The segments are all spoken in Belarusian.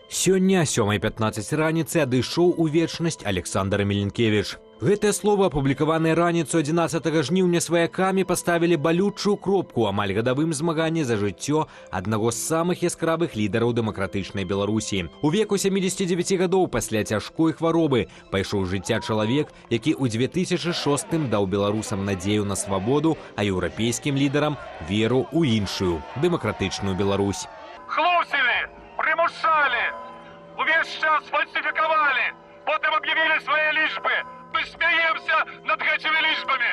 Сёння 7:15 раніцы адышоў у вечнасць Александр Мілінкевіч. Гэтае слово, апублікаванае раніцу 11 жніўня сваякамі, паставілі балючую кропку амаль гадавым змаганні за жыццё аднаго з самых яскравых лідараў дэмакратычнай Беларусі. У веку 79 гадоў пасля цяжкой хваробы пайшоў з жыцця чалавек, які ў 2006 даў беларусам надзею на свабоду, а еўрапейскім лідарам веру ў іншую дэмакратычную Беларусь. Хлусілі, прымушалі, увесь час фальсіфікавалі, потым аб'явілі свае лічбы. Мы смяемся над гэтымі лічбамі.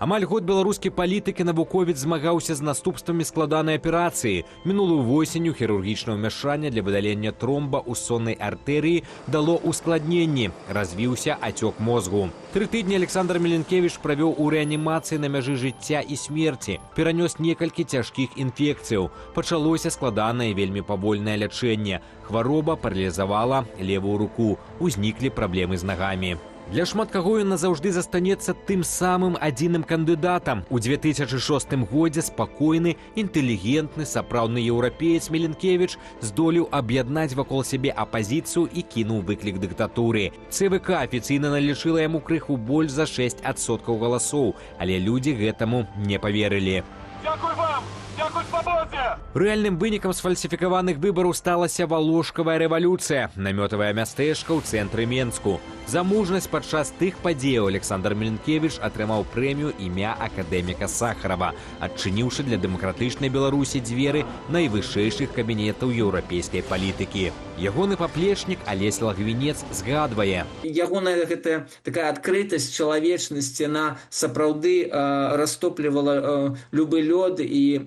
Амаль год беларускі палітык і навуковец змагаўся з наступствамі складанай аперацыі. Мінулую восенню хірургічнае ўмяшанне для выдалення тромба ў соннай артэрыі дало ускладненні. Развіўся ацёк мозгу. 3 тыдні Александр Мілінкевіч правёў у рэанімацыі на мяжы жыцця і смерці. Перанёс некалькі цяжкіх інфекцыяў. Пачалося складанае, вельмі павольнае лячэнне. Хвароба паралізавала левую руку. Узніклі праблемы з нагамі. Для шмат каго ён назаўжды застанецца тым самым адзіным кандыдатам. У 2006 годзе спакойны, інтэлігентны, сапраўдны еўрапеец Мілінкевіч здолеў аб'яднаць вакол сябе апазіцыю і кінуў выклік дыктатуры. ЦВК афіцыйна налічыла яму крыху больш за 6% галасоў, але людзі гэтаму не паверылі. Дзякуй вам, дзякуй свабодзе! Рэальным вынікам сфальсіфікаваных выбараў сталася валошкавая рэвалюцыя, намётавае мястэчка ў цэнтры Менску. За мужнасць падчас тых падзеяў Александр Мілінкевіч атрымаў прэмію імя акадэміка Сахарова, адчыніўшы для дэмакратычнай Беларусі дзверы найвышэйшых кабінетаў еўрапейскай палітыкі. Ягоны паплечнік Алесь Лагвінец згадвае: Ягоная гэтая такая адкрытасць, чалавечнасць, яна сапраўды растоплівала любы лёд, і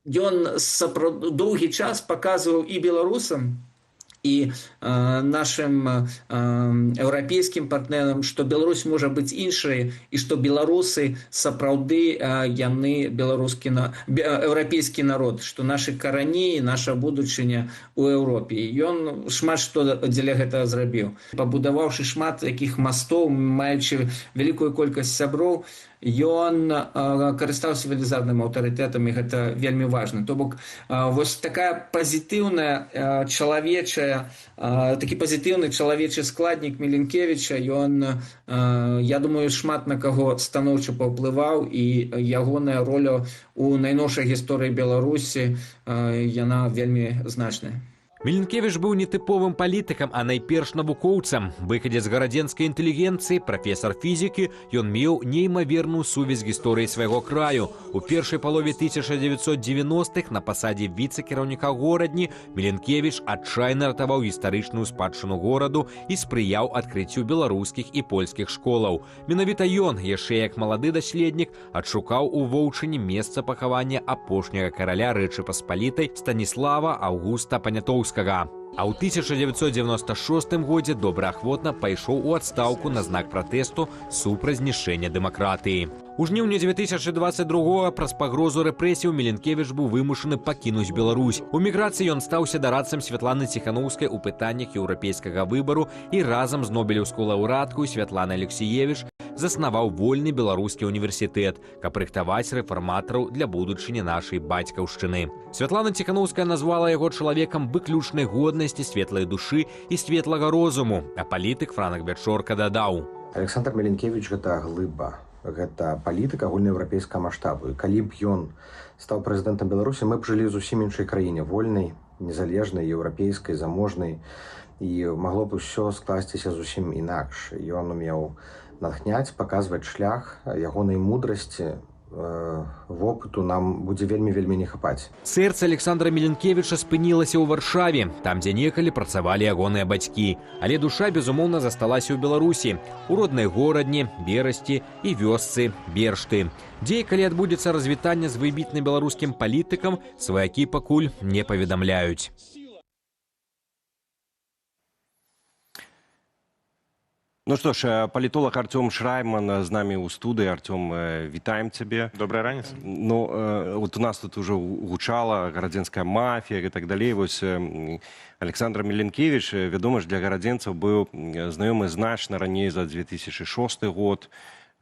ён доўгі час паказваў і беларусам, і нашым еўрапейскім партнерам, што Беларусь можа быць іншай і што беларусы сапраўды яны беларускі на еўрапейскі народ, што нашы карані і наша будучыня ў Еўропе. Ён шмат што дзеля гэтага зрабіў, пабудаваўшы шмат такіх мастоў, маючы вялікую колькасць сяброў, ён карыстаўся велізарным аўтарытэтам, і гэта вельмі важна. То бок вось такая пазітыўная чалавечая такі пазітыўны чалавечы складнік Мілінкевіча, ён, я думаю, шмат на каго станоўча паўплываў, і ягоная роля у найноўшай гісторыі Беларусі, яна вельмі значная. Мілінкевіч быў нетыповым палітыкам, а найперш навукоўцам. Выхадзец гарадзенскай інтэлігенцыі, прафесар фізікі, ён меў неймаверную сувязь з гісторыяй свайго краю. У першай палове 1990-х на пасадзе віцэ-кіраўніка Горадні Мілінкевіч адчайна ратаваў гістарычную спадчыну гораду і спрыяў адкрыццю беларускіх і польскіх школаў. Менавіта ён, яшчэ як малады даследнік, адшукаў у Воўчыне месца пахавання апошняга караля Рэчы Паспалітай Станіслава Аўгуста Панятоўскага. А ў 1996 годзе добраахвотна пайшоў у адстаўку на знак пратэсту супраць знішчэння дэмакратыі. У жніўні 2022 праз пагрозу рэпрэсіяў Мілінкевіч быў вымушаны пакінуць Беларусь. У міграцыі ён стаўся дарадцам Святланы Ціханаўскай у пытаннях еўрапейскага выбару і разам з нобелеўскую лаўрэаткаю Святланай Алексіевіч заснаваў Вольны беларускі універсітэт, каб рыхтаваць рэфарматараў для будучыні нашай бацькаўшчыны. Святлана Ціханаўская назвала яго чалавекам выключнай годнасці, светлай душы і светлага розуму, а палітык Франак Вячорка дадаў: Александр Мілінкевіч — гэта глыба, гэта палітык агульнаеўрапейскага маштабу. І калі б ён стаў прэзідэнтам Беларусі, мы б жылі зусім іншай краіне: вольнай, незалежнай, еўрапейскай, заможнай, і магло б усё скласціся зусім інакш. Ён умеў натхняць, паказваць шлях. Ягонай мудрасці, вопыту нам будзе вельмі, вельмі не хапаць. Сэрца Александра Мілінкевіча спынілася ў Варшаве, там, дзе некалі працавалі ягоныя бацькі. Але душа, безумоўна, засталася ў Беларусі, у роднай Горадні, Берасці і вёсцы Бершты. Дзе і калі адбудзецца развітанне з выбітным беларускім палітыкам, сваякі пакуль не паведамляюць. Ну што ж, палітолаг Арцём Шрайман з намі ў студыі. Арцём, вітаем цябе. Добрая раніца. Ну, вот у нас тут уже гучала гарадзенская мафія і так далей. Вось Александр Мілінкевіч, вядома ж, для гарадзенцаў быў знаёмы значна раней за 2006 год.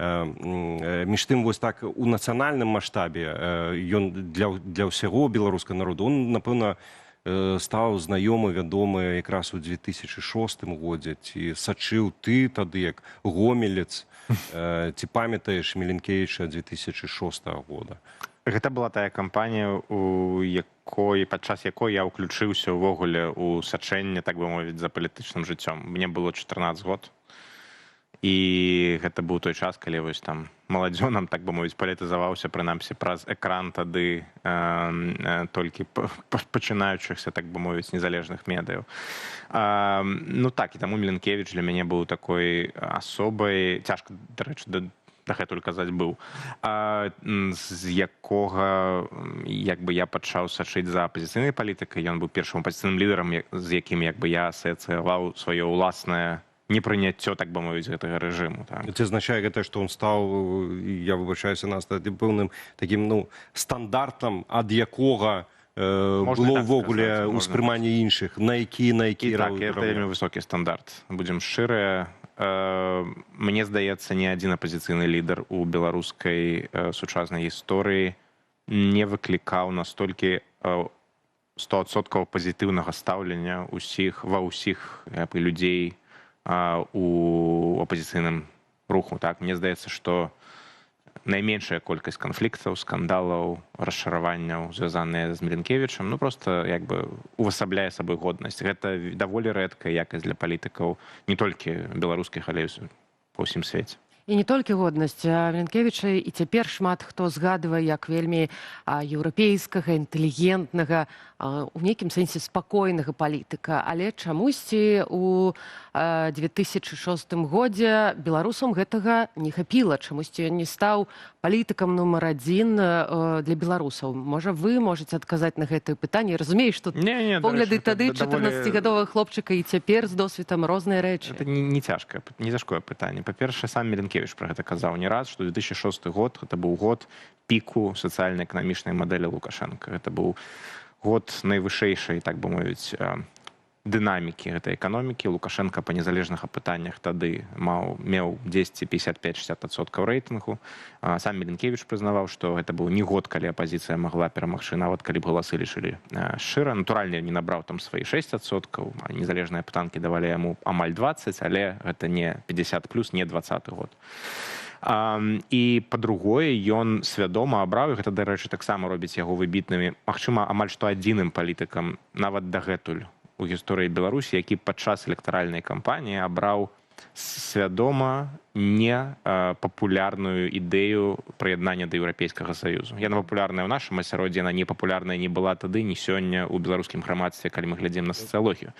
Між тым, вось так у нацыянальным маштабе ён для ўсяго беларускага народу, он, напэўна, стаў знаёмы, вядомы якраз у 2006 годзе. Ці сачыў ты тады як гомелец, ці памятаеш Мілінкевіча 2006 года? Гэта была тая кампанія, у якой падчас якой я ўключыўся ўвогуле ў сачэнне, так бы мовіць, за палітычным жыццём. Мне было 14 год. І гэта быў той час, калі вось там маладзёнам, так бы мовіць, палітызаваўся, прынамсі праз экран тады толькі пачынаючыхся, так бы мовіць, незалежных медыяў. Ну так, і таму Мілінкевіч для мяне быў такой асобай, цяжка, дарэчы, дагэтуль казаць быў, з якога як бы я пачаў сачыць за апазіцыйнай палітыкай. Ён быў першым апазіцыйным лідарам, з якім як бы я асацыяваў сваё ўласнае непрыняццё, так бы мовіць, гэтага рэжыму. Так. Ці азначае гэта, што он стаў, я выбачаюся, Наста, пэўным такім, ну, стандартам, ад якога было так ўвогуле ўспрыманне іншых, на які І так, это вельмі высокі стандарт, будзем шчырыя. Мне здаецца, ні адзін апазіцыйны лідар у беларускай сучаснай гісторыі не выклікаў настолькі 100% пазітыўнага стаўлення усіх ва ўсіх як бы людзей у апазіцыйным руху. Так, мне здаецца, што найменшая колькасць канфліктаў, скандалаў, расчараванняў, звязаныя з Мілінкевічам, ну, просто як бы увасабляе сабой годнасць. Гэта даволі рэдкая якасць для палітыкаў не толькі беларускіх, але і па ўсім свеце. І не толькі годнасць. Мілінкевіча і цяпер шмат хто згадвае як вельмі еўрапейскага, інтэлігентнага, у нейкім сэнсе спакойнага палітыка. Але чамусьці у 2006 годзе беларусам гэтага не хапіла. Чамусьці ён не стаў палітыкам нумар адзін для беларусаў. Можа, вы можаце адказаць на гэтае пытанне? Я разумею, што Не, не, погляды дарэчы, тады гэта даволі 14-гадовага хлопчыка і цяпер з досведам розныя рэчы. Это не цяжкае, не цяжкое пытанне. Па-першае, сам Мілінкевіч пра гэта казаў не раз, што 2006 год гэта быў год піку сацыяльна-эканамічнай мадэлі Лукашэнка. Гэта быў год найвышэйшай, так бы мовіць, дынамікі гэтай эканомікі. Лукашэнка па незалежных апытаннях тады меў 10, 55, 60% рэйтынгу. Сам Мілінкевіч прызнаваў, што гэта быў не год, калі апазіцыя магла перамагчы, нават калі б галасы лічылі шчыра. Натуральна, ён не набраў там свае 6%, а незалежныя апытанкі давалі яму амаль 20, але гэта не 50 плюс, не 20 год. І па-другое, ён свядома абраў, і гэта, дарэчы, таксама робіць яго выбітнымі, магчыма, амаль што адзіным палітыкам нават дагэтуль у гісторыі Беларусі, які падчас электаральнай кампаніі абраў свядома не папулярную ідэю прыяднання да Еўрапейскага Саюзу. Яна папулярная ў нашым асяроддзі, яна не папулярная не была тады, ні сёння ў беларускім грамадстве, калі мы глядзім на сацыялогію.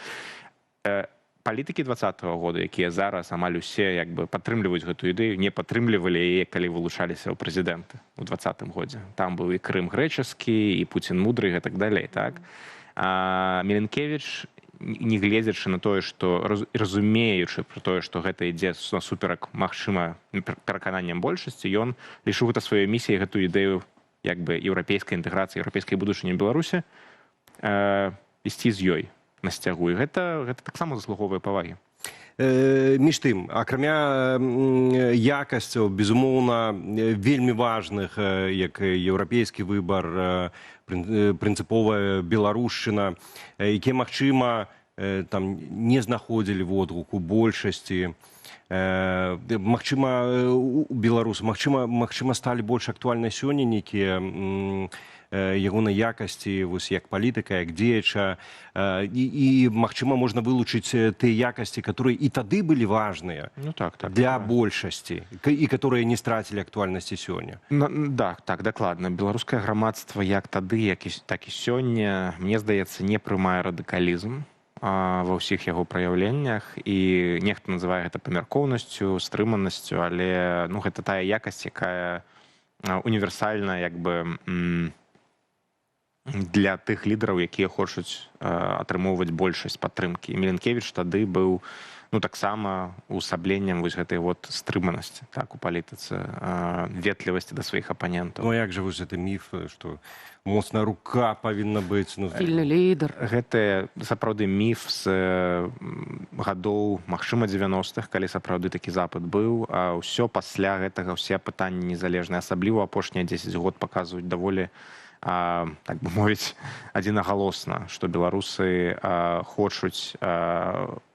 Палітыкі 20-го года, якія зараз амаль усе як бы падтрымліваюць гэтую ідэю, не падтрымлівалі яе, калі вылучаліся ў прэзідэнты ў 20-м годзе. Там быў і Крым грэчаскі, і Пуцін мудры, і гэтак далей, так? А Мілінкевіч, не гледзячы на тое, што разумеючы пра тое, што гэта ідзе насуперак, магчыма, перакананням большасці, ён лічыў гэта сваёй місіяй гэтую ідэю як бы еўрапейскай інтэграцыі, еўрапейскай будучыні Беларусі ісці з ёй на сцягу. І гэта таксама заслугоўвае павагі. Між тым, акрамя якасцяў, безумоўна, вельмі важных, як еўрапейскі выбар, прынцыповая беларушчына, якія, магчыма, там не знаходзілі водгуку большасці, магчыма, у беларус, магчыма, сталі больш актуальныя сёння нейкія ягонай якасці вось як палітыка, як дзеяча, і, магчыма, можна вылучыць тыя якасці, которые і тады былі важныя Ну так, для большасці і которые не страцілі актуальнасці сёння. Так, дакладна. Беларускае грамадства як тады, так і сёння, мне здаецца, не прымае радыкалізм ва ўсіх яго праяўленнях, і нехта называе гэта памяркоўнасцю, стрыманасцю, але, ну, гэта тая якасць, якая універсальна як бы Для тых лідараў, якія хочуць атрымоўваць большасць падтрымкі. І Мілінкевіч тады быў, ну, таксама увасабленнем вось гэтай вот стрыманасці, так, у палітыцы, ветлівасці да сваіх апанентаў. Ну а як жа вось гэты міф, што моцная рука павінна быць, ну, Сильны лідар. Гэта сапраўды міф з гадоў, магчыма, 90-х, калі сапраўды такі запыт быў. А ўсё пасля гэтага, ўсе пытанні незалежныя, асабліва апошнія 10 год, паказваюць даволі, так бы мовіць, адзінагалосна, што беларусы хочуць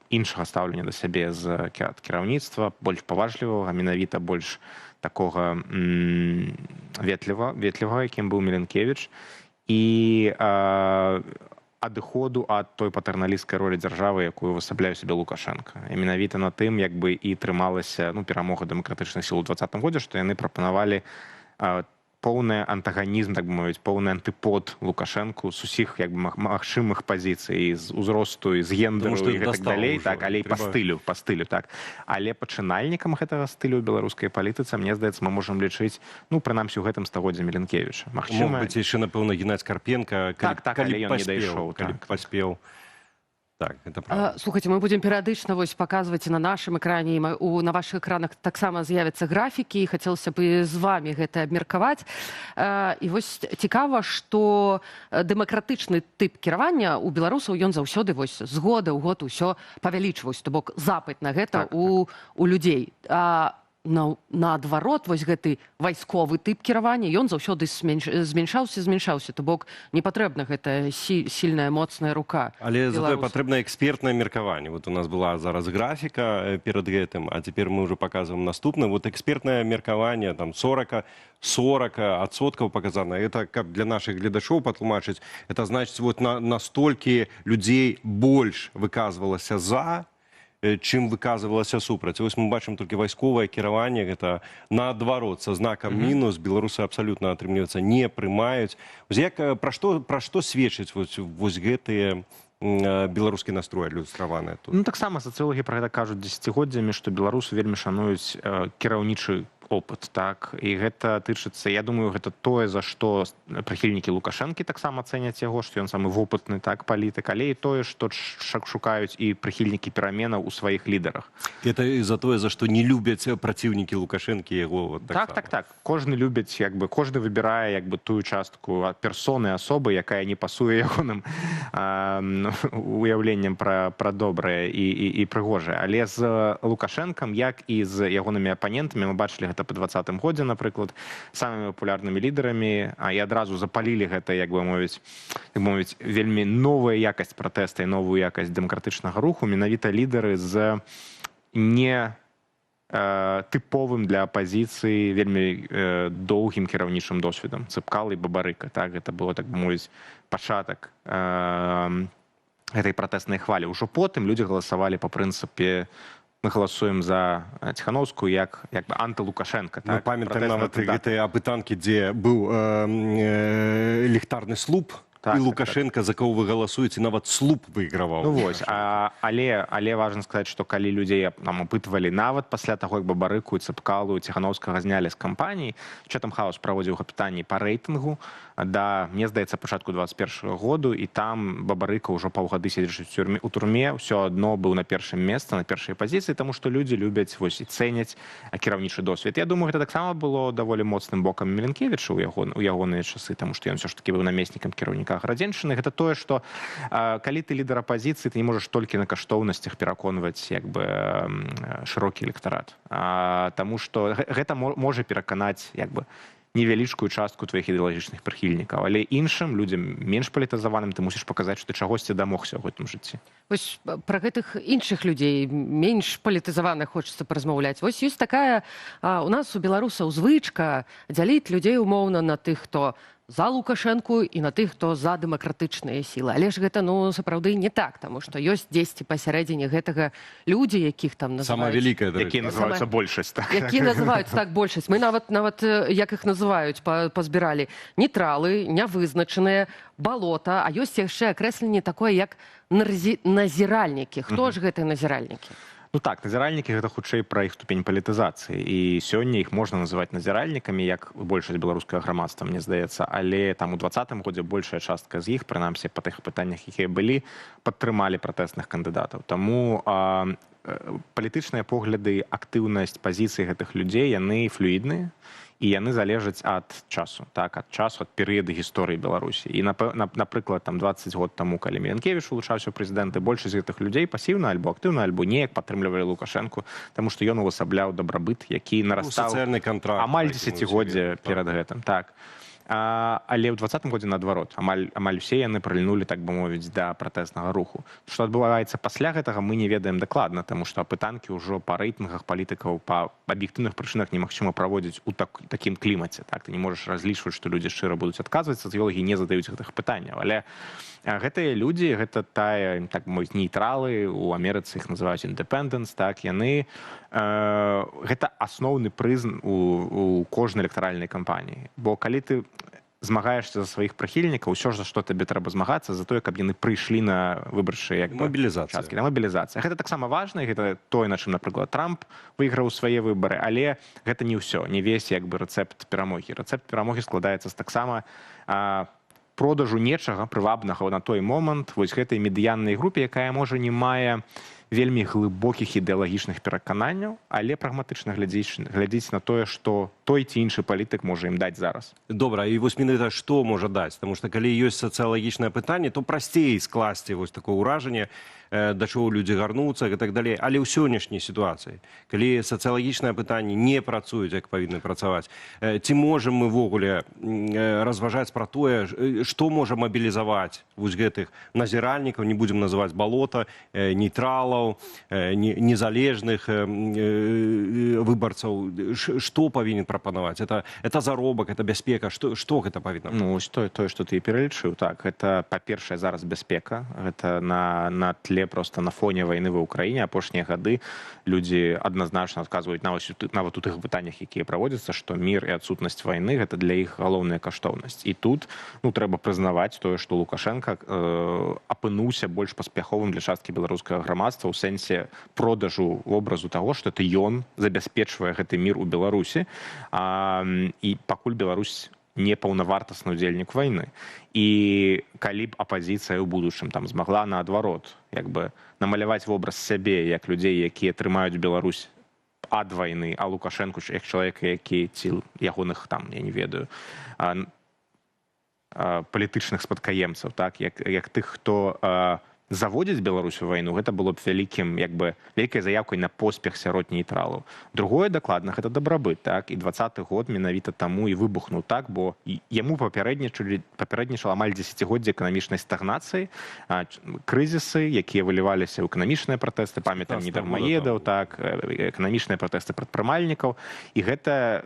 іншага стаўлення да сябе ад кіраўніцтва, больш паважлівага, менавіта больш такога ветлівага, якім быў Мілінкевіч, і адыходу ад той патэрналісцкай ролі дзяржавы, якую увасабляе сабе Лукашэнка. І менавіта на тым як бы і трымалася, ну, перамога дэмакратычных сіл у 20-м годзе, што яны прапанавалі поўны антаганізм, так бы мовіць, поўны антыпод Лукашэнку з усіх як бы магчымых пазіцый, з узросту, і з гендеру, што і гэтак дастала далей ўжо, так, але і па стылю, так. Але пачынальнікам гэтага стылю ў беларускай палітыцы, мне здаецца, мы можам лічыць, ну, прынамсі ў гэтым стагоддзі, Мілінкевіча. Мог Магчыма, быць яшчэ, напэўна, Геннадзь Карпенко, калі, Так, калі але б ён не паспеў, дайшоў, калі б так. паспеў. Так, это правда. Слухайте, мы будем перыядычна вось паказваць і на нашым экране, і на вашых экранах таксама з'явяцца графікі, і хацелася б з вамі гэта абмеркаваць. І вось цікава, што дэмакратычны тып кіравання у беларусаў, ён заўсёды вось з года ў год усё павялічваўся, то бок запыт на гэта у людзей. А наадварот, вось гэты вайсковы тып кіравання, ён заўсёды змяншаўся, змяншаўся, то бок не патрэбна гэтая сильная, моцная рука Але затое беларусам. патрэбна экспертнае меркаванне. Вот у нас была зараз графіка перад гэтым, а цяпер мы ўжо паказваем наступны. Вот экспертнае меркаванне там 40% паказана. Это, каб для нашых гледачоў патлумачыць, это значыць, вот настолькі людзей больш выказвалася за, чым выказвалася супраць. Вось мы бачым, толькі вайсковае кіраванне, гэта наадварот, са знакам мінус, беларусы абсалютна, атрымліваецца, не прымаюць. Вось як, пра што сведчыць вось гэтыя беларускі настрой, адлюстраваныя тут? Ну, таксама сацыёлагі пра гэта кажуць дзесяцігоддзямі, што беларусы вельмі шануюць кіраўнічы опыт, так. І гэта тычыцца, я думаю, гэта тое, за што прыхільнікі Лукашэнкі таксама цэняць яго, што ён самы вопытны, так, палітык, але і тое, што шукаюць і прыхільнікі пераменаў у сваіх лідарах. Это і за тое, за што не любяць праціўнікі Лукашэнкі яго, вот, Так, таксама. так, кожны любіць, як бы, кожны выбірае як бы тую частку ад персоны, асобы, якая не пасуе ягоным ну, уяўленнем пра добрае і прыгожае. Але з Лукашэнкам, як і з ягонымі апанентамі, мы бачылі гэта па 20-м годзе, напрыклад, самымі папулярнымі лідарамі, і адразу запалілі гэта, як бы мовіць, вельмі новая якасць пратэста і новую якасць дэмакратычнага руху менавіта лідары з не тыповым для апазіцыі вельмі доўгім кіраўнічым досведам: Цапкала і Бабарыка. Так, гэта было, так бы мовіць, пачатак гэтай пратэснай хвалі. Ўжо потым людзі галасавалі па прынцыпе: мы галасуем за Ціханоўскую як бы антылукашэнка. Мы Так, памятаем пратэсны нават кандыдат. гэтыя апытанкі, дзе быў ліхтарны слуп і Лукашэнка, за кого вы галасуеце, нават слуп выйграваў. Ну вось, але важна сказаць, што калі людзей там апытвалі нават пасля таго, як Бабарыку і Цапкалу, Ціханоўскага знялі з кампаніі, Чэтэм Хаус праводзіў апытанні па рэйтынгу да, мне здаецца, пачатку 21 году, і там Бабарыка, ўжо паўгады седзячы ў цюрме, у турме, ўсё адно быў на першым месцы, на першай пазіцыі, таму што людзі любяць вось і цэняць кіраўнічы досвед. Я думаю, гэта таксама было даволі моцным бокам Мілінкевіча ў ягоныя часы, таму што ён усё ж такі быў намеснікам кіраўніка Гарадзеншчыны. Гэта тое, што калі ты лідар апазіцыі, ты не можаш толькі на каштоўнасцях пераконваць як бы шырокі электарат, таму што гэта можа пераканаць як бы невялічкую частку тваіх ідэалагічных прыхільнікаў, але іншым людзям, менш палітызаваным, ты мусіш паказаць, што ты чагосьці дамогся ў гэтым жыцці. Вось пра гэтых іншых людзей, менш палітызаваных, хочацца паразмаўляць. Вось ёсць такая у нас, у беларусаў, звычка дзяліць людзей умоўна на тых, хто за Лукашэнку, і на тых, хто за дэмакратычныя сілы. Але ж гэта, ну, сапраўды не так, таму што ёсць дзесьці пасярэдзіне гэтага людзі, якіх там Самая называюць вялікая, дарэчы. Якія называюцца большасць, так. Якія называюць, так, большасць. Мы нават, як іх называюць, пазбіралі: нейтралы, нявызначаныя, балота, а ёсць яшчэ акрэсленне такое, як назіральнікі. Хто ж гэтыя назіральнікі? Ну так, назіральнікі — гэта хутчэй пра іх ступень палітызацыі, і сёння іх можна называць назіральнікамі, як большасць беларускага грамадства, мне здаецца. Але там у 20-м годзе большая частка з іх, прынамсі па тых пытаннях, якія былі, падтрымалі пратэсных кандыдатаў. Таму палітычныя погляды, актыўнасць, пазіцыі гэтых людзей, яны флюідныя і яны залежаць ад часу, так, ад часу, ад перыяду гісторыі Беларусі. І напрыклад, там 20 год таму, калі Мілінкевіч улучаўся ў прэзідэнты, большасць гэтых людзей пасіўна альбо актыўна, альбо неяк падтрымлівалі Лукашэнку, таму што ён увасабляў дабрабыт, які Ну, нарастаў сацыяльны кантракт амаль такі, дзесяцігоддзя так. перад гэтым, так. Але ў 20-м годзе наадварот, амаль усе яны прыльнулі, так бы мовіць, да пратэснага руху. Што адбываецца пасля гэтага, мы не ведаем дакладна, таму што апытанкі ўжо па рэйтынгах палітыкаў па аб'ектыўных прычынах немагчыма праводзіць у такім клімаце, так. Ты не можаш разлічваць, што людзі шчыра будуць адказваць, сацыёлагі не задаюць гэтых пытанняў. Але гэтыя людзі, гэта тая, так бы мовіць, нейтралы, у Амерыцы іх называюць independents, так, яны гэта асноўны прызм у кожнай электаральнай кампаніі. Бо калі ты змагаешся за сваіх прыхільнікаў, ўсё ж, за што табе трэба змагацца, за тое, каб яны прыйшлі на выбарчыя, як бы, Мабілізацыя. участкі. Да, мабілізацыя. Гэта таксама важна, і гэта тое, на чым, напрыклад, Трамп выйграў свае выбары, але гэта не ўсё, не весь, як бы, рэцэпт перамогі. Рэцэпт перамогі складаецца з таксама продажу нечага прывабнага на той момант вось гэтай медыяннай групе, якая, можа, не мае вельмі глыбокіх ідэалагічных перакананняў, але прагматычна глядзіць на тое, што той ці іншы палітык можа ім даць зараз. Добра, і вось менавіта што можа даць? Таму што калі ёсць сацыялагічнае пытанне, то прасцей скласці вось такое ўражанне, да чаго людзі гарнуцца і так далей. Але ў сённяшняй сітуацыі, калі сацыялагічнае пытанне не працуюць, як павінны працаваць, ці можам мы ўвогуле разважаць пра тое, што можа мабілізаваць вось гэтых назіральнікаў, не будзем называць балота, нейтралаў, незалежных выбарцаў, што павінен прапанаваць? Это заробак, это бяспека, што гэта павінна быць? Ну, ось тое, што ты і пералічыў, так. Гэта, па-першае, зараз бяспека. Гэта на тле, просто на фоне вайны ва Ўкраіне апошнія гады людзі адназначна адказваюць нават у тых пытаннях, якія праводзяцца, што мір і адсутнасць вайны — гэта для іх галоўная каштоўнасць. І тут, ну, трэба прызнаваць тое, што Лукашэнка апынуўся больш паспяховым для часткі беларускага грамадства ў сэнсе продажу вобразу таго, што это ён забяспечвае гэты мір у Беларусі. І пакуль Беларусь не паўнавартасны удзельнік вайны. І калі б апазіцыя ў будучым там змагла наадварот, як бы, намаляваць вобраз сябе як людзей, якія трымаюць Беларусь ад вайны, а Лукашэнку як чалавека, які ці ягоных там, я не ведаю, палітычных спадкаемцаў, так, як тых, хто заводзіць Беларусь у вайну, гэта было б вялікім, як бы, вялікай заяўкай на поспех сярод нейтралаў. Другое, дакладна, гэта дабрабыт, так, і 20-ы год менавіта таму і выбухнуў так, бо яму папярэднічала амаль дзесяцігоддзя эканамічнай стагнацыі, крызісы, якія выліваліся ў эканамічныя пратэсты, памятаем, 15-го года недармаедаў, там. так, эканамічныя пратэсты прадпрымальнікаў, і гэта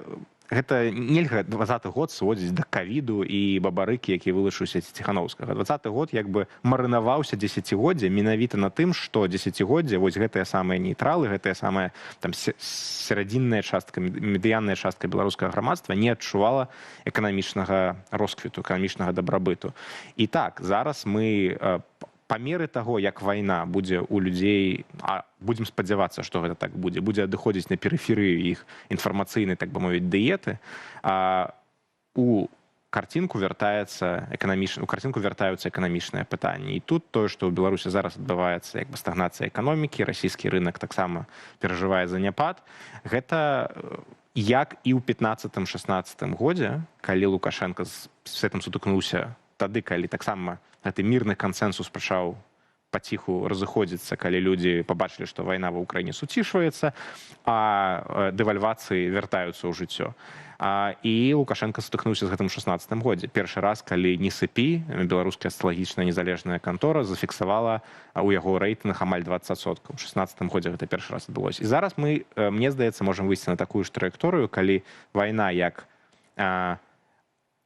нельга 20-ы год сводзіць да кавіду і Бабарыкі, які вылучыўся, ці Ціханоўскага. 20-ы год, як бы, марынаваўся дзесяцігоддзя менавіта на тым, што дзесяцігоддзя вось гэтыя самыя нейтралы, гэтыя самыя там сярэдзінная частка, медыянная частка беларускага грамадства не адчувала эканамічнага росквіту, эканамічнага дабрабыту. І так, зараз мы па меры таго, як вайна будзе у людзей, а будзем спадзявацца, што гэта так будзе, будзе адыходзіць на перыферыю іх інфармацыйнай, так бы мовіць, дыеты, у карцінку вяртаецца эканамічна, у карцінку вяртаюцца эканамічныя пытанні. І тут тое, што ў Беларусі зараз адбываецца, як бы, стагнацыя эканомікі, расійскі рынок таксама перажывае заняпад, гэта як і ў 15-16 годзе, калі Лукашэнка з гэтым сутыкнуўся тады, калі таксама гэты мірны кансэнсус пачаў паціху разыходзіцца, калі людзі пабачылі, што вайна ва Ўкраіне суцішваецца, а дэвальвацыі вяртаюцца ў жыццё. І Лукашэнка сутыкнуўся з гэтым у 16-м годзе. Першы раз, калі НІСЭПІ, беларуская сацыялагічная незалежная кантора, зафіксавала ў яго рэйтынгах амаль 20%. У 16-м годзе гэта першы раз адбылося. І зараз мы, мне здаецца, можам выйсці на такую ж траекторыю, калі вайна як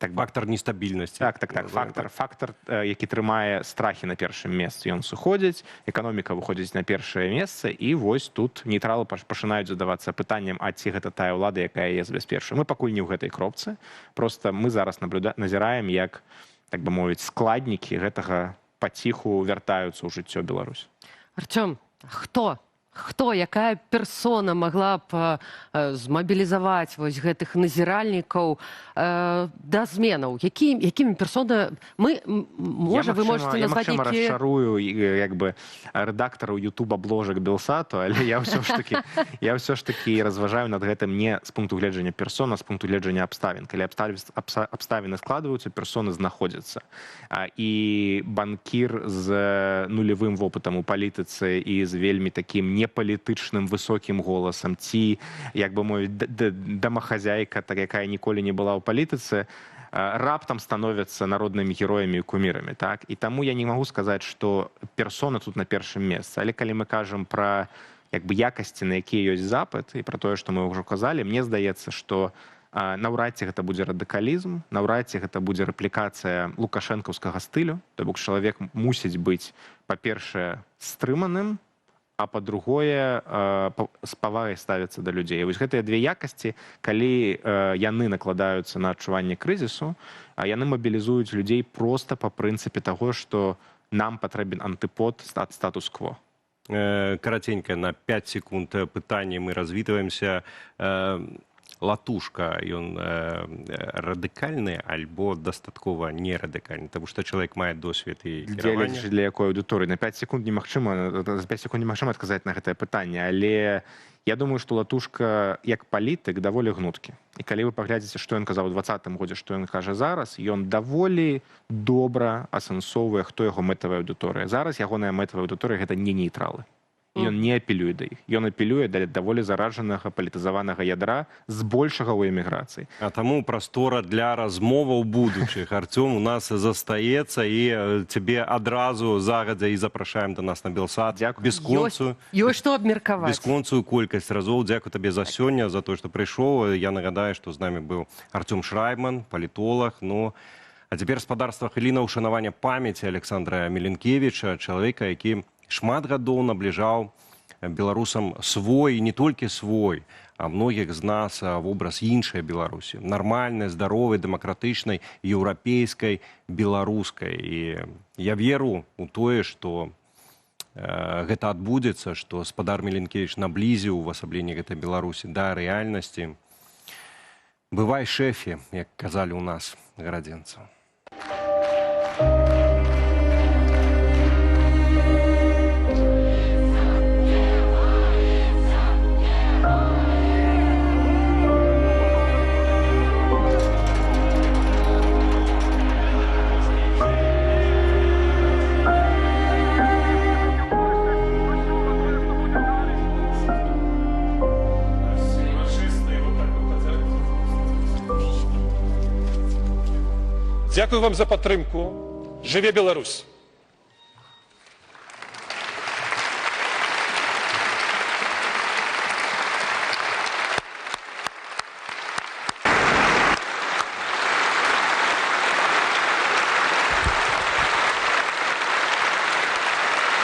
так бы, Фактор нестабільнасці. Так. Называем. Фактор, які трымае страхі на першым месцы, ён сыходзіць, эканоміка выходзіць на першае месца, і вось тут нейтралы пачынаюць задавацца пытаннем, а ці гэта тая ўлада, якая яе забяспечвае. Мы пакуль не ў гэтай кропцы, просто мы зараз назіраем, як, так бы мовіць, складнікі гэтага паціху вяртаюцца ў жыццё Беларусь. Арцём, хто? Хто, якая персона магла б змабілізаваць вось гэтых назіральнікаў да зменаў? Якімі персона мы можа, вы можете назваць я, нейкія... расчарую як бы рэдактараў YouTube абложак Белсату, але я ўсё ж таки я ўсё ж таки разважаю над гэтым не з пункту гледжання персона, а з пункту гледжання абставін. Калі абставіны складваюцца, персоны знаходзяцца. І банкір з нулявым вопытам у палітыцы і з вельмі такім непалітычным высокім голасам, ці, як бы мовіць, дамахазяйка, так, якая ніколі не была ў палітыцы, раптам становяцца народнымі героямі і кумірамі, так? І таму я не магу сказаць, што персона тут на першым месцы. Але калі мы кажам пра як бы якасці, на якія ёсць запыт, і пра тое, што мы ўжо казалі, мне здаецца, што наўрад ці гэта будзе радыкалізм, наўрад ці гэта будзе рэплікацыя лукашэнкаўскага стылю, то бок чалавек мусіць быць, па-першае, стрыманым, а па-другое, з павагай ставіцца да людзей. І вось гэтыя две якасці, калі яны накладаюцца на адчуванне крызісу, яны мабілізуюць людзей проста па прынцыпе таго, што нам патрэбен антыпод ад статус-кво. Караценька, на 5 секунд пытанне, мы развітваемся. Латушка, ён радыкальны альбо дастаткова не радыкальны, таму што чалавек мае досвед і кіравання. Для якой аўдыторыі? На 5 секунд немагчыма, за 5 секунд немагчыма адказаць на гэтае пытанне, але я думаю, што Латушка як палітык даволі гнуткі. І калі вы паглядзіце, што ён казаў у 20-м годзе, што ён кажа зараз, ён даволі добра асэнсоўвае, хто яго мэтавая аўдыторыя. Зараз ягоная мэтавая аўдыторыя гэта не нейтралы. Ён не апелюе да іх. Ён апелюе да даволі заражанага палітызаванага ядра, збольшага ў эміграцыі. А таму прастора для размоваў будучых. Арцём, у нас застаецца, і цябе адразу загадзя і запрашаем да нас на Белсат. Дзякую. Бесконцую, ёсць што абмеркаваць. Бесконцую колькасць разоў. Дзякую табе за сёння, за тое, што прыйшоў. Я нагадаю, што з намі быў Арцём Шрайбман, палітолаг. Ну, а цяпер, спадарства, хвіліна ўшанавання памяці Александра Мілінкевіча, чалавека, які шмат гадоў набліжаў беларусам свой, і не толькі свой, а многіх з нас вобраз іншай Беларусі, нармальнай, здаровай, дэмакратычнай, еўрапейскай, беларускай. І я веру ў тое, што гэта адбудзецца, што спадар Мілінкевіч наблізіў увасабленне гэтай Беларусі да рэальнасці. Бывай, шэфе, як казалі ў нас, гарадзенцаў. Дзякую вам за падтрымку. Жыве Беларусь!